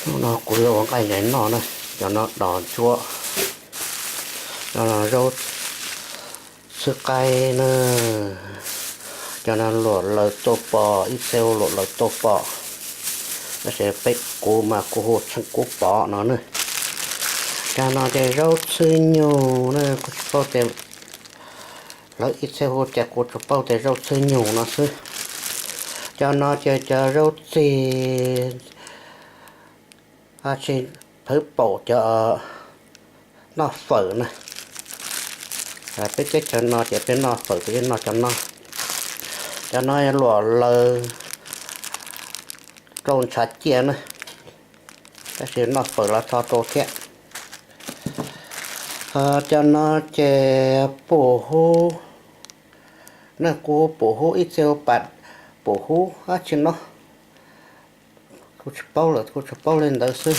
No kuv yuav ua nqaij ntsaim noj na. Cov no dos ntsuab, cov no zaub txhwb qaib na, cov no luam laws tuaj pom, ib txhia hu luam laws tuaj pom, tab sis peb kuv mas kuv hu tsheej kub pom no na. Cov no ces zaub txhwb nyug na, kuv tsis paub tias lawv ib txhia hu cas, kuv tsuas paub tias zaub txhwb nyug no xwb. Cov no ces cov zaub txig tsis phawv paum cov noj fawm na. Peb teb chaws no ces peb noj fawm peb yeej noj cov no. Cov no luam laws rau ntshav ciaj na, tab sis noj fawm los rho rau thiab. Cov no ces pum hub, nej kuv pum hub, ib txhia hu pas pum hub dab tsi no, kuv tsis paub lawm, kuv tsuas paub li ntawd xwb.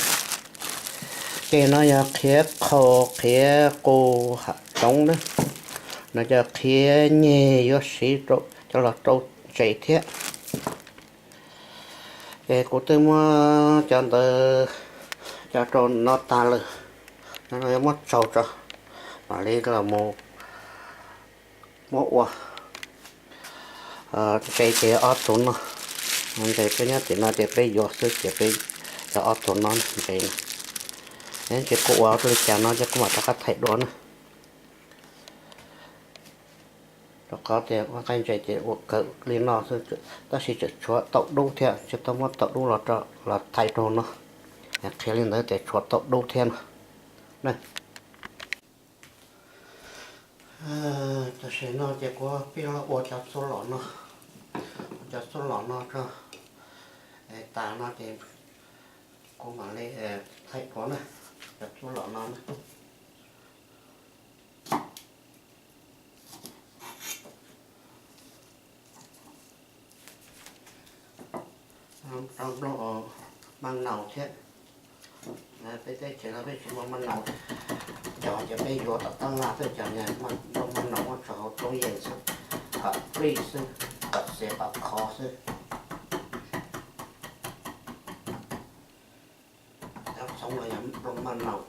Ces no yog qhiav qhaus qhiav qus hav zoov na, no cov qhiav nyeg yuav siv coj los rau ntses thiab. Ces kuv twb muab cov ntawd cov rau no tag lawm, no yuav muab tsau tso, mam li los mus muab ua ntses ces ob tug no. Ntses peb nyob tim no ces peb yuav xwb ces peb cov ob tug no ntses. Ib ntsis kuv ua li cas no ces kuv mam rov qab thaij dua na. Rau qhov tias ua nqaij ntses ces ua kawg li no xwb, tab sis tseem tshuav taum dub thiab, tsis tau muab taum dub los thaij rau no. Qhia li ntawd tias tshuav taum dub thiab no. Tam sim no ces kuv pib los ua cov txuj lom no, ua cov txuj lom no rau tas no ces kuv mam li thaij dua na, cov txuj lom no na. Rau nplooj maj naus thiab. Peb teb chaws no peb tsis muaj maj naus, cov ces peb yuav tom tab laj xwb, cov nplooj maj naus muab tso hauv tub yees xwb, kom frij xwb, kom xiav kom khov xwb. Cov txhoov no yog nplooj maj naus.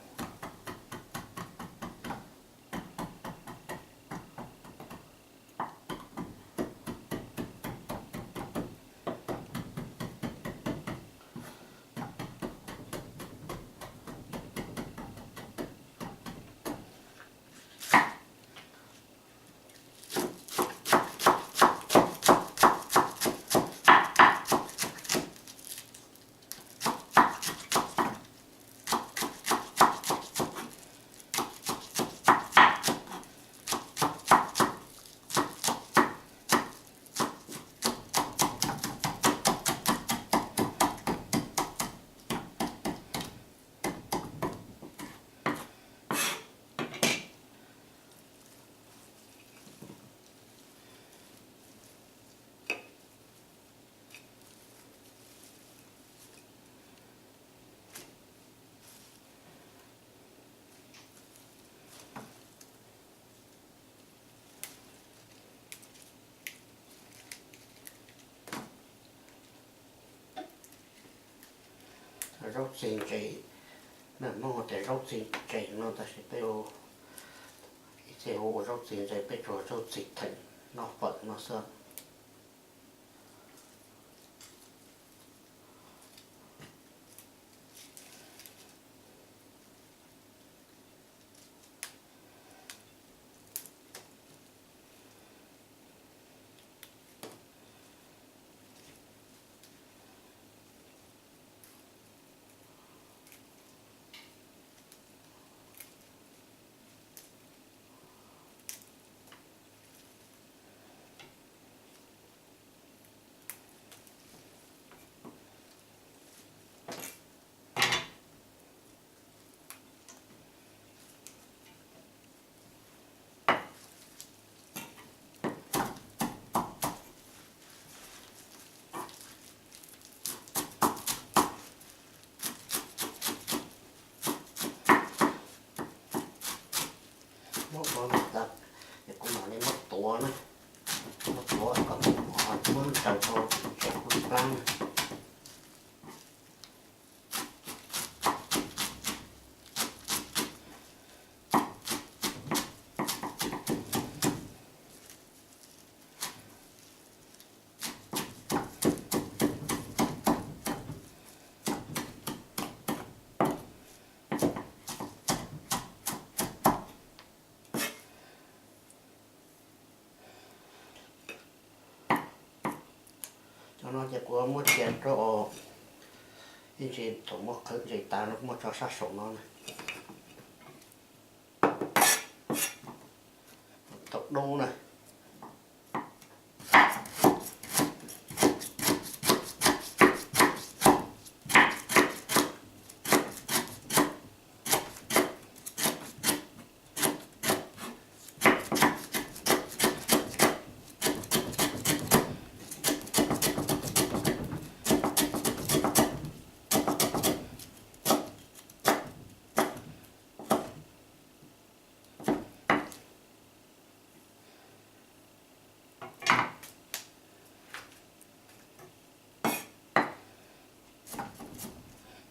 Zaub txi ntses, nej Hmoob hu tias zaub txi ntses no tab sis peb ib txhia hu ua zaub txi ntses, peb tsuas zaub txi theem noj fawm no xwb. No ces kuv muab cia rau, ib ntsis thaum muab qhwv ntses tas no kuv muab tso sab saum no na. Tau dub na.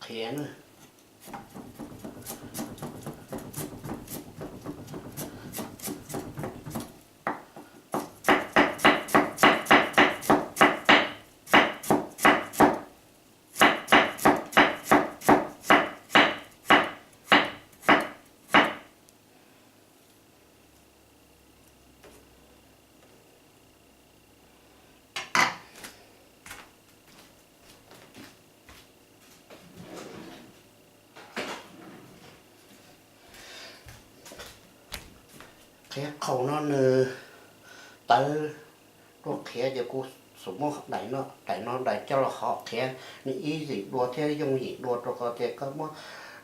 Qhiav na. Qhiav qhaum no nws tawv dua qhiav ces kuv xub muab daim no, daim no daim coj los hov qhiav, nws easy dua thiab yooj yim dua rau qhov tias koj muab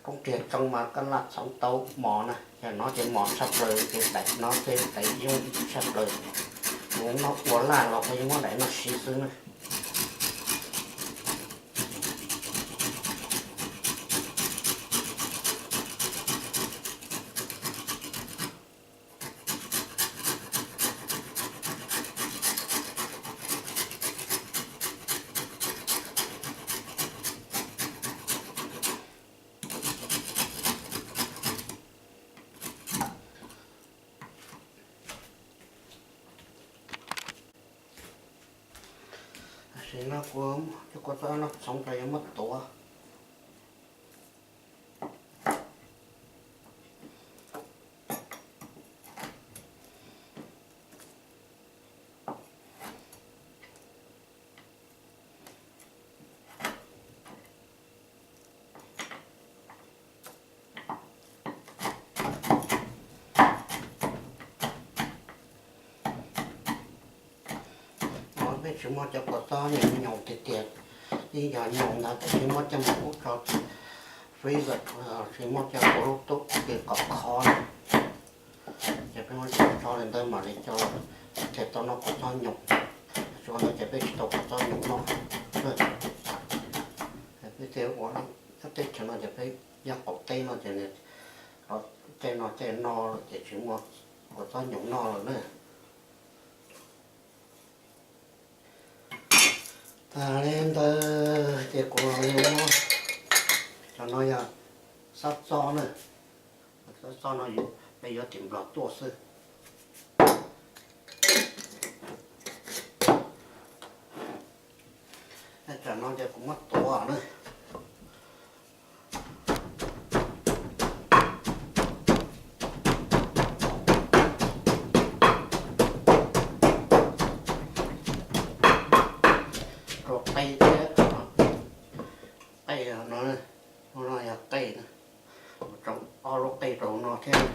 roob riag tsoo mas koj laj txhoov tau mos na. Yog no ces mos tshaj plaws ces daim no ces daim yooj yim tshaj plaws. Kuv noj ua laj los kuv yeej muab daim no siv xwb na. Tam sim no kuv cov kua txob no txhoov rau yuav muab tuav. No peb tsis muab cov kua txob nyoos tiag tiag, yeej yog nyoos ntawd tab sis muab coj mus ub rau freezer, tsis muab coj ua lub tub ces kom khov na. Ces peb muab coj tso li ntawd mam li coj, thiaj tau noj kua txob nyoos. Tsis ua ntawd ces peb tsis tau kua txob nyoos noj. Peb thiaj ua, teb chaws no ces peb nyob qaum teb no ces tej no caij no ces tsis muaj kua txob nyoos noj lawm na. Tas li ntawd ces kuv muab, cov no yog xab txob na, xab txob no peb yuav tim Nplog tuaj xwb. Tam no ces kuv muab tuav na. Rau qe thiab, qe no, no yog qe, rau ob lub qe rau no thiab.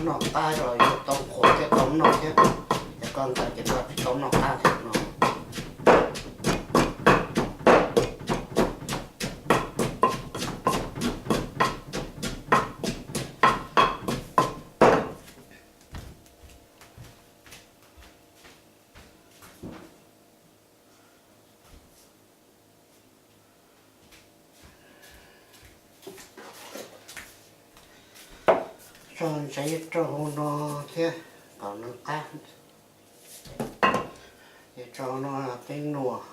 Noj qab los yuav tau qhuav thiab tau noj thiab, ces koj ntxeev ces koj tsis tau noj qab thiab no. Tso ntsev rau hauv no thiab kom nws qab, ces tso no peb nuas.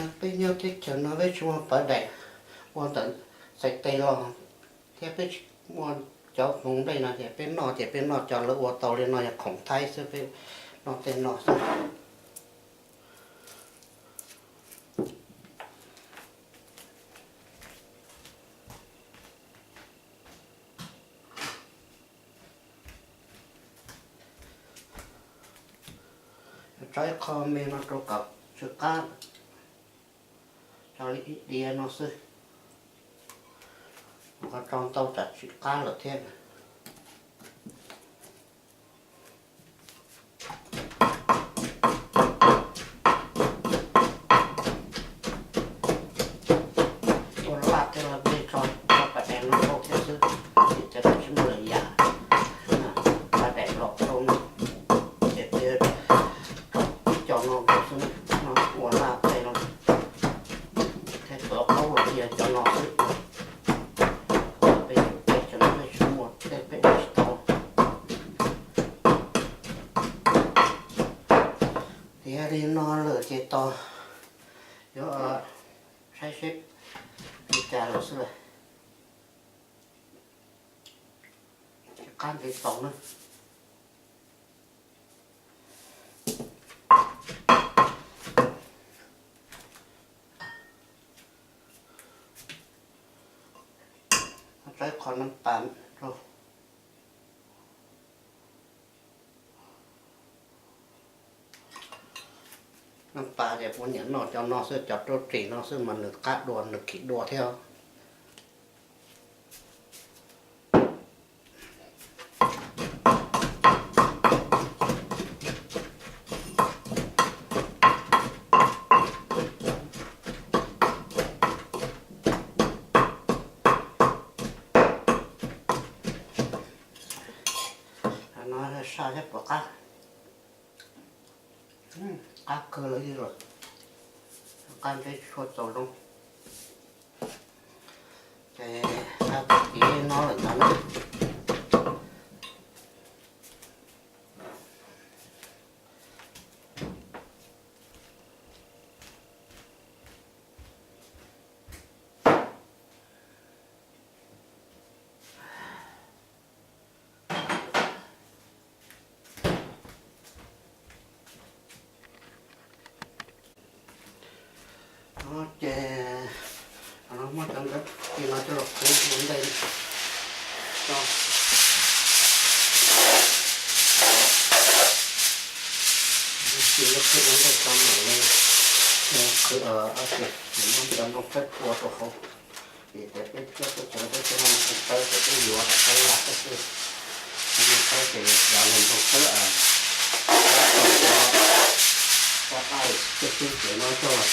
Peb nyob teb chaws no peb tsis muaj pawv daim ua ntawm txhais tes los, thiab peb tsis muaj cov hmoov nplej no ces peb noj ces peb noj cov lawv ua tau li no yog khoom Thaib xwb, peb noj tej no xwb. Tso ib qho me no rau kom tsw qab, tso li ib diav no xwb, qhov tso ntau tsam tsw qab lawm thiab. Ua laj tej los nplej tso, tso pas dais no rau thiab xwb, ces tsis muaj lwm yam, pas dais los rau no, ces tib co no rau xwb, no ua laj tej no, thiab tuav qaub los yog cov no xwb. Peb, peb cov no peb tsis muaj tej, peb ua tsis tau. Tiav li no lawm ces tos yuav saib seb li cas lawm xwb. Qab ntev tau na. Tso ib qho nab pas rau. Nab pas ces kuv nyiam noj cov no xwb, cov rau ris no xwb mas nws qab dua nws khim dua thiab. No saj thiab puas qab? Qab kawg lawm, qab ntseb tsis tshua txaus zoo. Ces qab tiv no lawm ntawd na. Ces muab cov ntawd tis no coj los qhwv ua ntej tso. Tis no qhwv ua ntej tso mam li qhwv, muab cov nplooj tsawb pua rau hauv. Vim tias peb coj tuaj tsev peb coj nplooj tsawb ces peb yuav kom tau lag xwb. Cov nplooj tsawb ces yog nplooj tsawb coj, coj dai coj xwb ces no coj los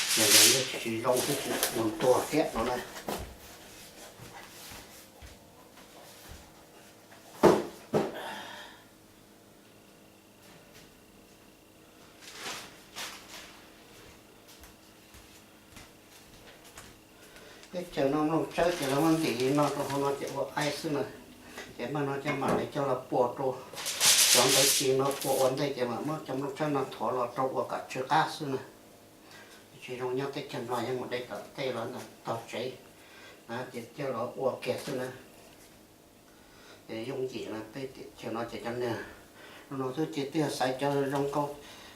ces nws tsis zoo thiab tsis ua ntuag thiab no na. Peb chaws no nplooj tsawb ces lawv muab ntim li no rau hauv no ces ua aib xwb na. Ces mam no coj mam li coj los pua rau cov ntawd tis no pua ua ntej ces mam muab cov nplooj tsawb no thov los rau ua kom tsw qab xwb na. Tsis zoo nyob teb chaws Nplog yog mus de tom tej los tog tsev na, ces coj los ua kiag xwb na. Ces yooj yim na, peb chaws no ces cov niag no xwb ces twb yog xaiv cov zoo nkauj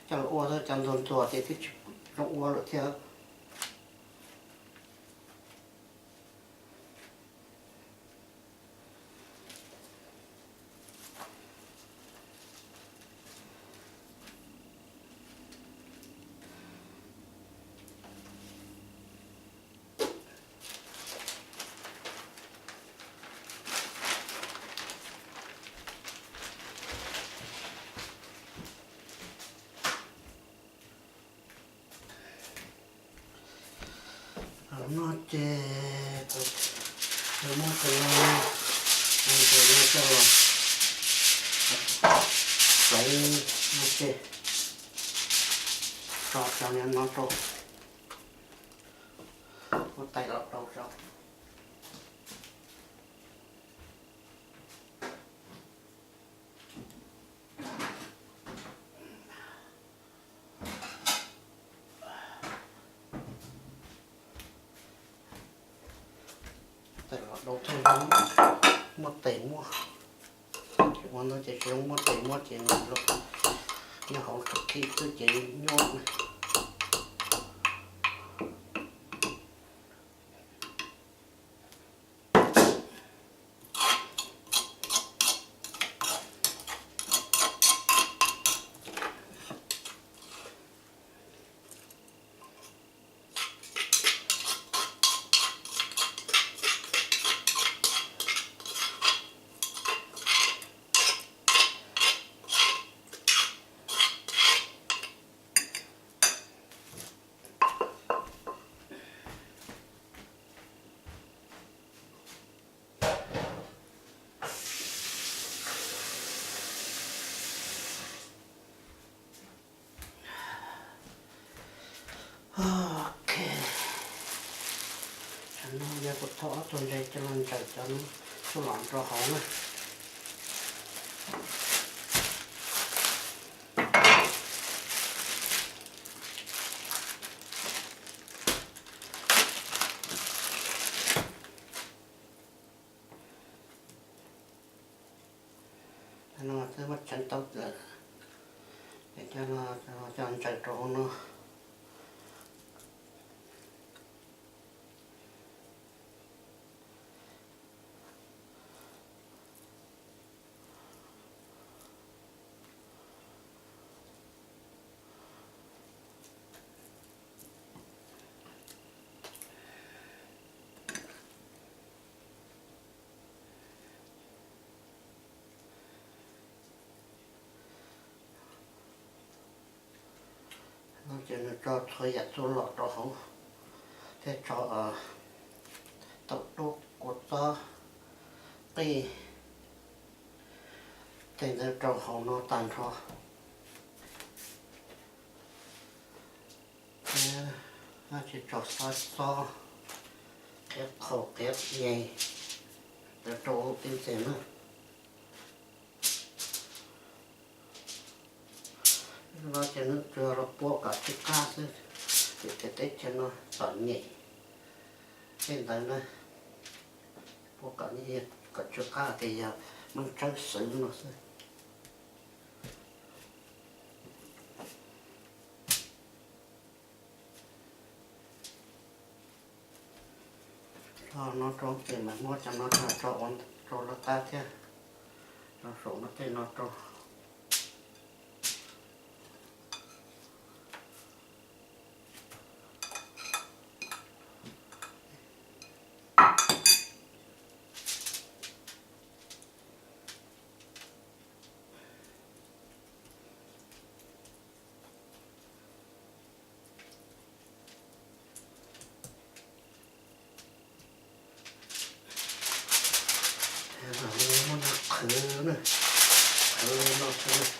coj los ua xwb, cov ntuag ntuag ces twb tsis zoo ua lawm thiab. No ces muab cov no, cov no coj los xaiv no ces tso cov no rau, muab tais los rau tso. Rau thawj, muaj tes muab, ua no ces tsis zoo muaj tes muab ces nws los nyob hauv tag kis xwb ces nyuaj. Ok, tam no yog kuv thau ob tug ntses coj los ntsaws cov no txuj lom rau hauv na. No twb muab tseev tau lawm, ces coj no coj ntsaws rau hauv no. No ces nws tso txhua yam txuj lom rau hauv, thiab tso taum dub, kua txob, qij, tej ntawd rau hauv no tag nrho. Thiab tso xab xob, qhiav qhaus qhiav nyem, rau ib ntxiv na. No ces nws tsuas los puab kom tsw qab xwb, vim tias teb chaws no txom nyem. Tej ntawd na, puab kom, kom tsw qab ces yog muaj tsawb xwb no xwb. Tso no rau ces mam muab cov no tso ua rau lawv qab thiab. Tso saum no tej no rau. Muab no qhwv, qhwv li no xwb.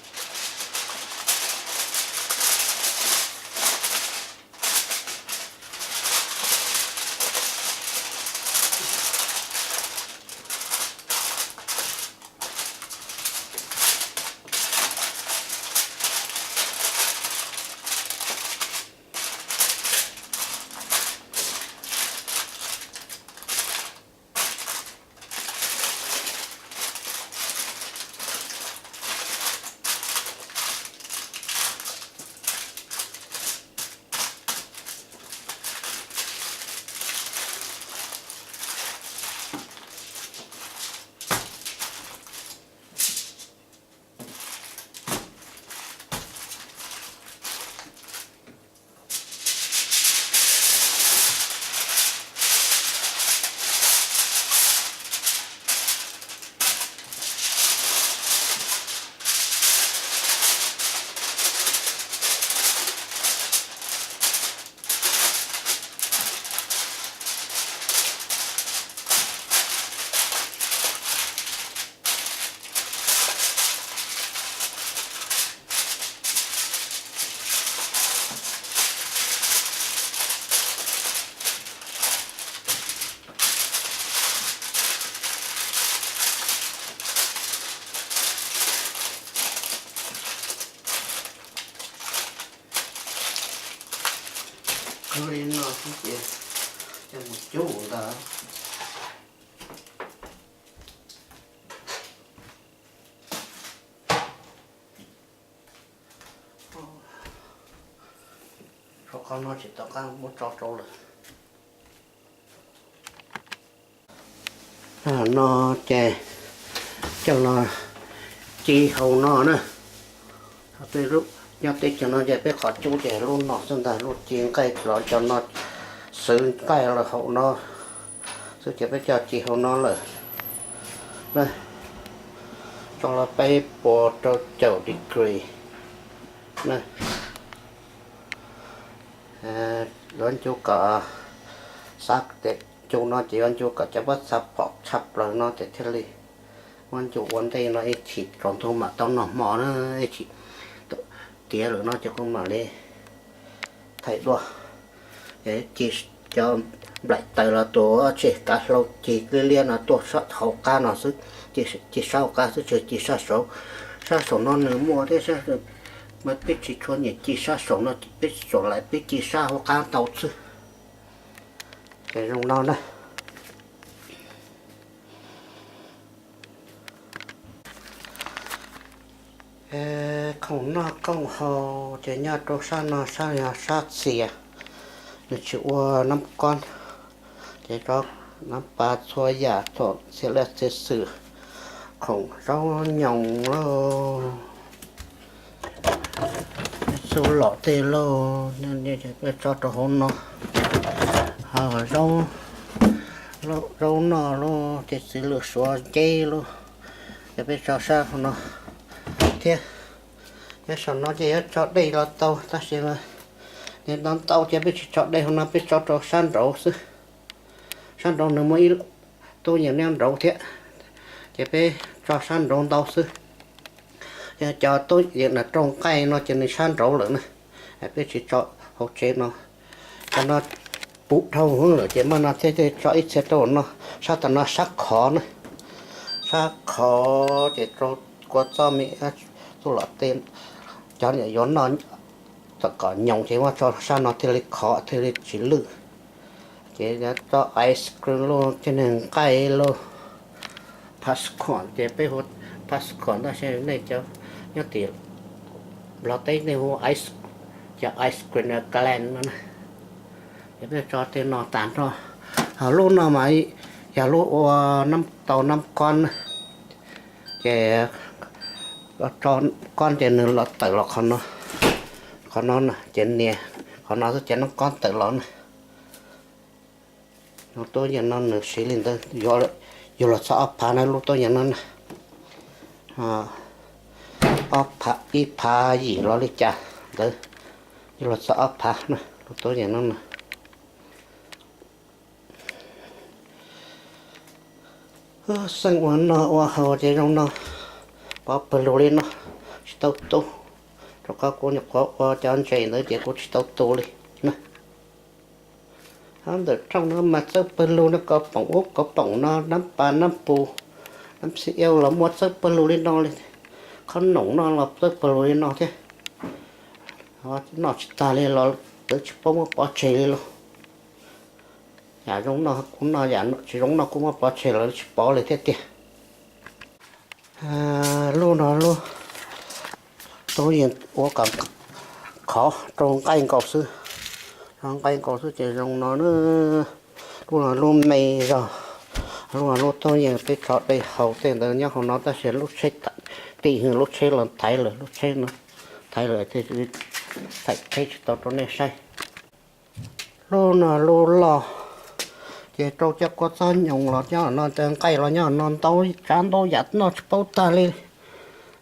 Qhwv li no xwb ces coj mus cub ntawd. No tsis tau qab muab tso rau lawm. No ces coj los ci hauv no na. Nyob teb chaws no ces peb qhov cub ces lub no xwb ntag, lub ci nqaij los cov no xwv nqaij los hauv no xwb ces peb coj ci hauv no lawm. Tso los peb puas rau caum degree. Yuav ncu kom xav tias ncu no ces yuav ncu kom cov pob txha pom tshaj plaws no ces thiaj li muab ncu ua ntej no ib chim tsaus ntuj mam tau noj hmo na, ib chim tiav lawm no ces kuv mam li thaij dua. Ces ci cov nplaim taws los tus tseg kav hlau ci liab liab no tuaj hauv qab no xwb, ci sab hauv qab xwb tsis ci sab saud. Sab saum no nws muaj thiab, peb tsis tshua nyiam ci sab saum no, peb tsuas laim peb ci sab hauv qab ntau xwb. Ces zoo no na. Khoom noj khoom haus ces nyob rau sab no, sab yog sab txias, nws tsis ua nab kob, ces tso nab pas txhua yam txhua txhia laj txhia xwm, khoom zaub nyoos lauj, txuj lom tej lauj, peb tso rau hauv no. Ho zaub noj lauj, ces txiv lwm suav nceb lauj, ces peb tso sab hauv no thiab. Nyob saum no ces yuav tso dej los tau tab sis mas nws ntau ntau ces peb tsis tso dej hauv no, peb tso rau sab nraud xwb. Sab nraud nws muaj ib tub yees nyob nraud thiab, ces peb tso sab nraud ntau xwb. Yog cov tub yees rau nqaij no ces nws sab nraud lawm na, peb tsis tso hauv tsev no. Cov no puv dhau hwv lawm ces muaj no thiab, tso ib txhia rau no, sab tom no sab khov na. Sab khov ces rau kua txob me, txuj lom tej, cov yuav noj tom kom nyoos ces muab tso sab no thiaj li khov thiaj li tsis lwj. Ces tso ice cream lauj, cov neeg nqaij lauj, popcorn ces peb hu popcorn tab sis nej cov nyob tim Nplog teb nej hu cov ice cream glen no na. Ces peb tso tej no tas nrho. Ho lub no mas yog lub ua tau nab kob na. Ces kob ces nws los tawm los qhov no, qhov no na ces nias qhov no xwb ces nab kob tawm los na. Lub tub yees no nws siv li ntawd, yug los txog ob phav na lub tub yees no na. Ob phav, ib phav yim los li cas ntawd, yug los txog ob phav na lub tub yees no na. Xeeb ua noj ua haus ces zoo no, pov pawg lug li no, tsis tau tu, rau qhov kuv nyuam qhuav ua cov ntses ntawd ces kuv tsis tau tu li na. Ntawm rooj no mas txawb pawg lug no, kaus poom ub kaus poom no, nab pas nab pus, nab xi iau los muaj txawb pawg lug li no li, qhob noom no los txawb pawg lug li no thiab. Noj tsis tag li los lawv tsis paub muab pov tseg li lauj. Yam zoo noj kuv noj, yam tsis zoo noj kuj muab pov tseg lawv tsis pov li thiab tiag. Lub no lub tub yees ua kom khov rau nqaij nkaus xwb, rau nqaij nkaus xwb ces zoo no na. Lub no lub me zog, lub no lub tub yees peb tso dej haus tej ntawd nyob hauv no tab sis lub tsheb, tim hwv lub tsheb los thaiv lawm, lub tsheb no thaiv lawm thiaj li thaij qhib tsis tau rau nej saib. Lub no lub loj, ces rau cov kua txob nyoos los nyob no, nqaij los nyob no ntau tsav ntau yam noj tsis paub tag li.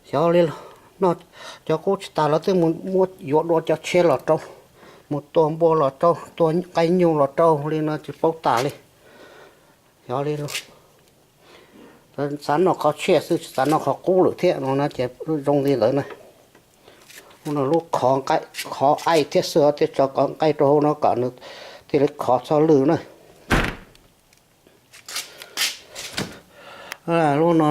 Xyov li los, noj cov qub tsis tas los twb mus muab yuav dua cov tshiab los rau, mus tua npua los rau, tua nqaij nyuj los rau li no tsis paub tas li. Xyov li los, xav noj qhov tshiab xwb tsis xav noj qhov qub lawm thiab no na ces zoo li ntawd na. Lub no lub khov aij thiab xwb, thiaj tso kom nqaij rau hauv no kom nws thiaj li khov txhob lwj na. Lub no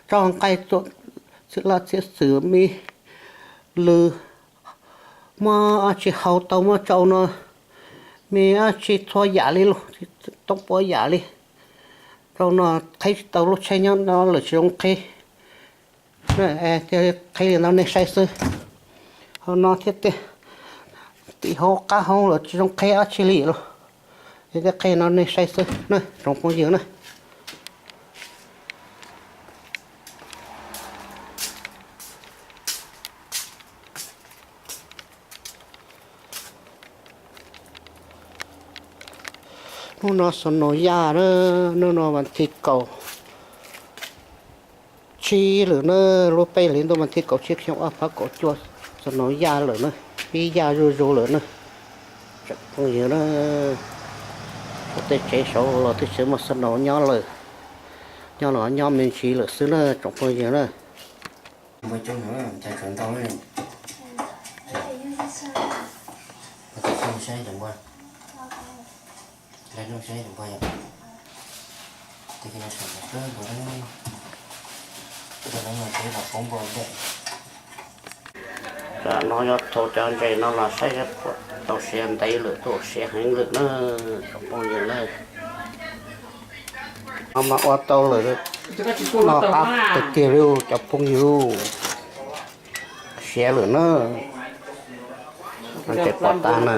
tso nqaij, txhia laj txhia xwm me lws, muaj dab tsi haus tau muab tsau no, me dab tsi txhua yam li los, toob puav yam li. Tsau no qhib tsis tau, lub tsheb nyob no lawm tsis zoo qhib. Thiaj qhib li no nej saib xwb. Ho no thiab tiag, Tim hauv qab hau los tsis zoo qheb dab tsi li los. Yog tej qheb no nej saib xwb na tsoom phooj ywg na. Hnub no snow yaj na, hnub no vas thib kaum tsib lawm na, lub peb hlis ntuj vas thib kaum tsib xyoo ob phav kaum cuaj, snow yaj lawm na, pib yaj zuj zus lawm na. Tsoom phooj ywg na, tej tsev saud los twb tsis muaj snow nyob lawm, nyob los nyob me ntsis lawm xwb na tsoom phooj ywg na. Tam no yog thaum cov ntses no los saib tau siav ntev lawm, tuaj siav heev lawm na tsoom phooj ywg na. No mas ua tau lawm, noj qab tiag tiag li cov phooj ywg, siav lawm na. Ntses pom tas na.